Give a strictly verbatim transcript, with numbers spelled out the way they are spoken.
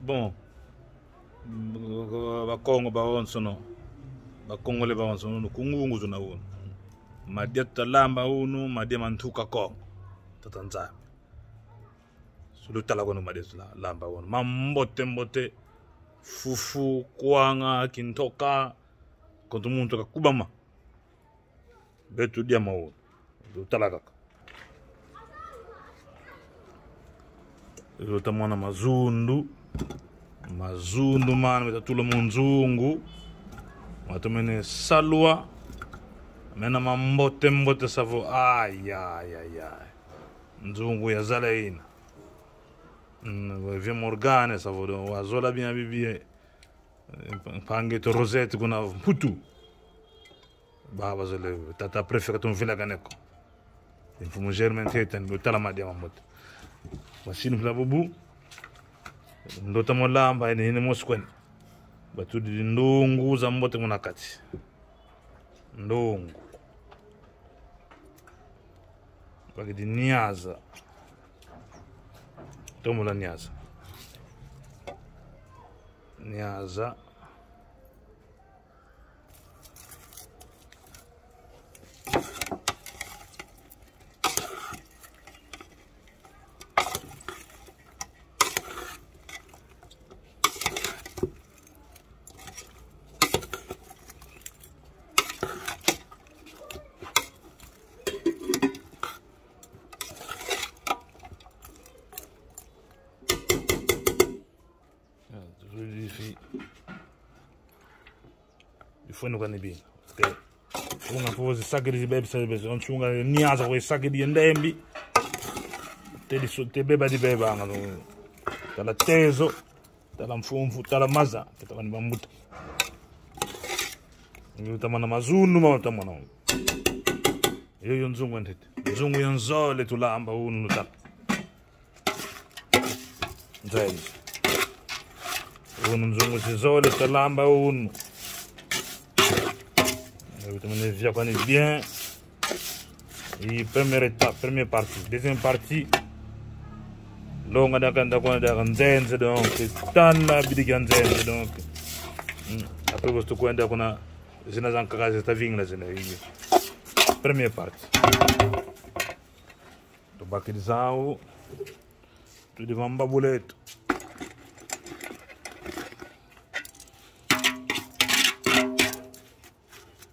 Bon, Bakongo bawonsono, Bakongole bawonsono, kungungu tuna unu. Madia tuta lamba unu, madia ma ntuka Kongo. Tata Nzambi. Sulu tala kono madia tuta lamba unu. Mambote mbote, fufu, kwanga, kintoka, kontu muntu kakubama. Beto dia mau. Lutala kaka. Luta mona mazundu. Mazundu mana, beta tula mu nzungu. Matomene salwa. Mena mambote mbote savo. Ay, ay, ay, ay. Nzungu ya zala ina. Mm, vieux Morgane, savo do. Wazola bien, bibi. Mpangi eto Rosette kuna Mputu. Baba zole, tata préfet katumvila kaneko. Mfumu Germain Tete, ndo tala madia mambote. Wasini mfila bubu. Ndo ta mo lamba, ene, ene mosi kwene. Batudi ndungu za mbote muna kati. Ndungu. Bakidi niaza. Tomola niaza. Niaza. Ah, toujours ici. Il faut nous connaître bien. Ok. Unga po zisakidi zibebisa, zibebisa. Onchunga niaza kwa isakidi ndembi. Te diso, te beba di beba, nga no. Tala tezo, tala mfumfu, tala maza, tala ni bambuta. Ngi utamana mazundu, ma utamana. Yo, yo nzungu ntete. Nzungu ya nzole tulamba unu tala. Nzele. Unu nzungu zizole talamba unu. Vitamine via kwani bien. E première étape, première partie. Deuxième partie. Longa daka, daka, daka nzenze, donc, tala bidika nzenze, donc. Hmm. Après, vous te coin daka na zina zankaka zita vingila zina. Première partie. Tubakidi zau. Tudi vamba buleto.